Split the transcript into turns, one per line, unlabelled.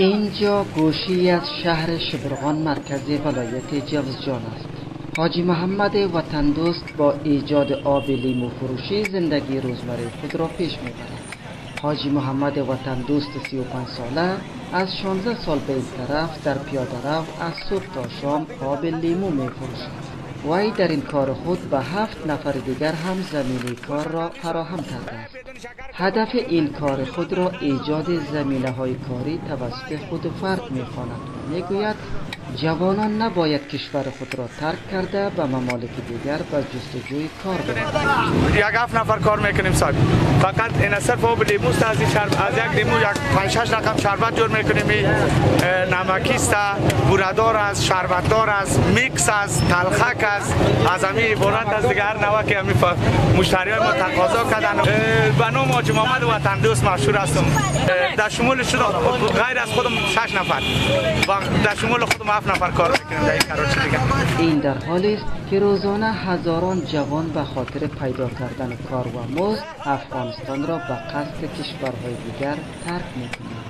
Инҷо гӯшае аз шаҳри Шибирғон, маркази вилояти Ҷавзҷон аст. Ҳоҷӣ Муҳаммад Ватандӯст бо эҷоди оби лимӯфурӯшӣ зиндагии рӯзмарраи худро пеш мебарад. Ҳоҷӣ Муҳаммад Ватандӯст 35 сола аз 16 сол ба ин тараф дар пиёдарав аз субҳ то шом оби лимӯ мефурӯшад. Вай дар ин кори худ ба 7 нафари дигар ҳам заминаи корро фароҳам кардааст. Ҳадафи ин кори худро эҷоди заминаҳои корӣ тавассути худу фард мехонад ва мегӯяд, ҷавонон набояд кишвари худро тарк карда ба мамолики дигар ба ҷустуҷӯи кор бираванд.
Як 7 нафар кор мекунем, соҳиб. Фақат ин сирф оби лимӯст. Аз ин шарб, аз як лимӯ як 5-6 рақам шарбат ҷор мекунем. Намакист, бурадор аст, шарбатдор аст, микс аст, талхак аст, аз ҳамин иборат аст. Дигар ҳар навъ ки ҳамин муштариёи мо тақозо карданд. Ба номи Ҳоҷӣ Муҳаммад Ватандӯст машҳур ҳастам. Дар шумули шуда ғайр аз худам 6 нафар ва дар шумули худам 7 нафар кор мекунем дар ин карочи дигар.
Ин дар ҳолест, ки рӯзона ҳазорон ҷавон ба хотири пайдо кардани кор ва музд Афғонистонро ба қасди кишварҳои дигар тарк мекунанд.